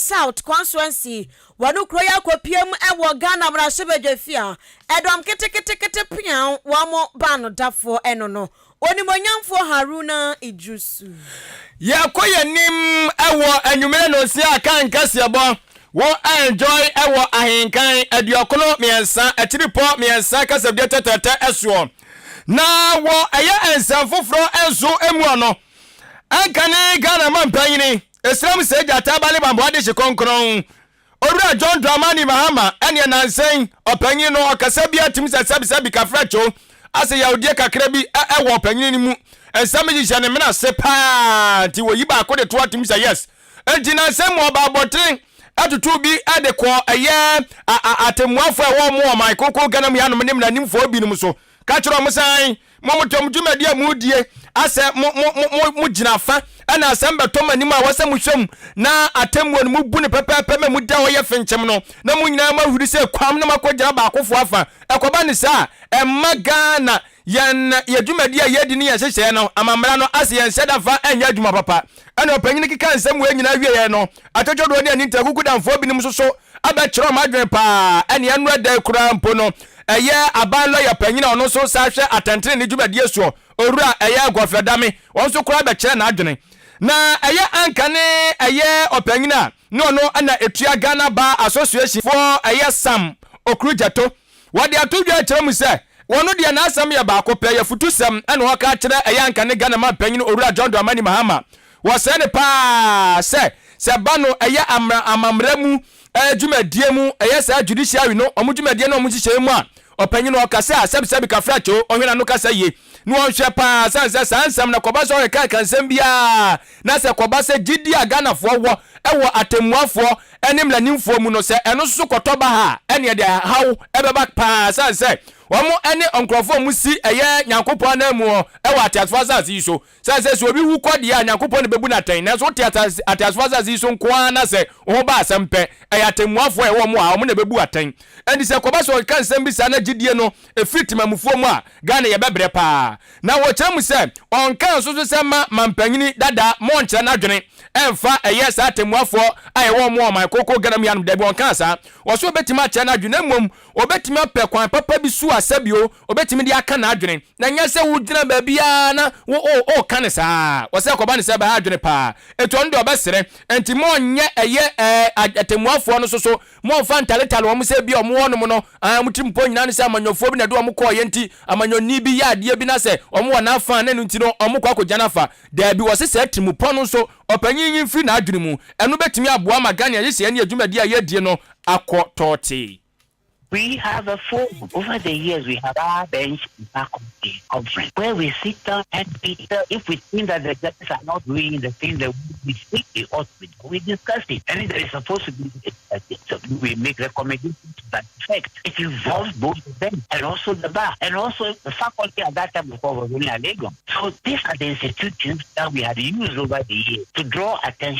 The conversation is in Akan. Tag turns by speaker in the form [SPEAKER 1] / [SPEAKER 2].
[SPEAKER 1] South constituency wɔn kuro yi akɔpiem wɔ Ghana mmarahyɛbadwafie a ɛdɔm ketekete pia wɔn baanodafoɔ ɛno no, Onimonyamfoɔ Haruna Iddrisu.
[SPEAKER 2] Yɛkɔ yɛnim ɛwɔ anwummerɛ no nsia a kan kɛseɛbɔ wo enjoy ɛwɔ Ahenkan 93.3 kasabdeɛ tɛtɛtɛ ɛsoɔ. Na wɔ ɛyɛ nsɛm foforɔ nso emu ɔno ɛnka ne Ghana ma mpanyini esram sɛ gyata ba ne bamboa de hye kɔnkɔn Owura John Dramani Mahama. Ɛneɛ nansɛn ɔpanyin no ɔkasa bi atim sɛ sɛbisɛbi kafrɛkyew asɛ yawdeɛ kakra bi ɛwɔ ɔpanyin no mu, nsɛm hyehyɛ ne mena ase paa, nti wɔyi baako de to atim sɛ yes. Nti nansɛn mu ɔba abɔtene atutu bi de kɔ ɛyɛ atemmuafoɔ a ɛwɔ ɔmo ɔman koko Ghana mu yanom ne mmeranimfoɔ binom so ka kyerɛ ɔmo san mo mo dwumadi a mo die asɛ mo mo mo mo gyina fa ɛna asɛm bɛtɔ mo anim a wɔsɛ mo hwɛ mu na atemmuo no mo bu ne pɛpɛɛpɛ ma mu da hɔ yɛ fenkyɛm no na mo nyinaa mo ahuri sɛ kwam na mo akɔgyina baakofoɔ afa. Ɛkɔba ne saa, ɛmma Ghana yɛn yɛ dwumadi a yɛdi ne yɛn hyehyɛ no amammerɛ no ase yɛn hyɛ da fa ɛnyɛ adwuma papa. Ɛna ɔpanyin keka nsɛm wɔ nyinaa wieɛ no, atwetwedoɔ ne aninta kukudanfoɔ binom nso so abɛkyerɛ ɔmo adwene paa. Ɛne ɛno ɛda koraa mpo no, ɛyɛ aban lɔya panyin a ɔno nso sa hwɛ atɛntene ne dwumadie soɔ, Owura ɛyɛ Godfrey Dame, wɔn nso koraa bɛkyerɛ n'adwene. Na ɛyɛ anka ne ɛyɛ ɔpanyin a ne ɔno ɛna etua Ghana Bar Association foɔ, ɛyɛ Sam Okudzeto, wɔde ato dwa akyerɛ mu sɛ wɔn deɛ n'asɛm yɛ baako pɛ, yɛ futusɛm ɛna wɔka kyerɛ ɛyɛ anka ne Ghana man panyin Owura John Dramani Mahama. Wɔsɛɛ ne paa sɛ ba no ɛyɛ amammerɛ mu dwumadie mu, ɛyɛ saa judiciary no ɔmo dwumadie no ɔmo nhyehyɛ mu a, ɔpanyin no ɔkasa a sɛbisɛbi kafra kyew ɔhwɛ n'ano kasa yie na wɔnhwɛ paa san sɛ saa nsɛm na kɔba sɛ ɔkeka ka nsɛm biara na sɛ kɔba sɛ gyidi a Ghanafoɔ wɔ ɛwɔ atemmuafoɔ ɛne mmeranimfoɔ mu no sɛ ɛno nso kɔtɔ ba ha a, ɛne ɛde haw ɛbɛba paa, san sɛ wɔn ɛne nkurɔfoɔ a wɔn si ɛyɛ Nyankopɔn anan mu hɔ ɛwɔ ateasefoɔ asase yi so, sɛ obi wu kɔ deɛ a, Nyankopɔn na bɛbu n'atɛn. Nanso wote ateasefoɔ asase yi so nko ara na sɛ wo ho ba asɛm pɛ, ɛyɛ atemmuafoɔ a ɛwɔ mu a wɔn na bɛbu atɛn. Ɛnti sɛ kɔba sɛ ɔka nsɛm bi saa na gyidie no ɛfiri temamufoɔ mu a, Ghana yɛbɛbrɛ paa. Na wɔkyerɛ mu sɛ ɔnka nso so sɛ ma mampanyini dada ma ɔnkyerɛ n'adwene ɛmfa ɛyɛ saa atemmuafoɔ a ɛwɔ mu ɔman koko Ghana mu yanom. Dabi, ɔnka saa. Wɔso obɛtumi akyerɛ n'adwene, na mmom obɛtumi apɛ kwan papa bi so a sɛbio obɛtumi de aka n'adwene, na nyɛ sɛ wogyina baabiara na wo ɔka ne saa. Wɔsɛ kɔba ne sɛ bɛha adwene paa. Ɛti ɔno deɛ ɔbɛserɛ nti ma ɔnyɛ ɛyɛ atemmuafoɔ no so so ma ɔmfa ntaletale wɔn sɛ bi a ɔmo wɔ nom no ɔmo tirim mpo nyinaa ne sɛ amanyɔfoɔ bi na ɛde ɔmo kɔɔ yɛ, nti amanyɔni bi yɛ adeɛ bi na sɛ ɔmo wɔ n'afa na ɛno nti no ɔmo kɔ akɔgya n'afa. Daabi, wɔse sɛ tirimupɔ no nso ɔpanyin yi mfiri n'adwene mu. Ɛno bɛtumi aboa ma Ghana yɛhyehyɛ ne adwumadi a yɛdie no akɔ tɔɔtee.
[SPEAKER 3] We have a forum. Over the years, we have our bench and faculty conference where we sit down and we, if we think that the judges are not doing the things that we think they ought to be, we discuss it. And if there is supposed to be, we make recommendations to that effect. It involves both of them and also the bar and also the faculty at that time before was only a legal. So these are the institutions that we have used over the years to draw attention.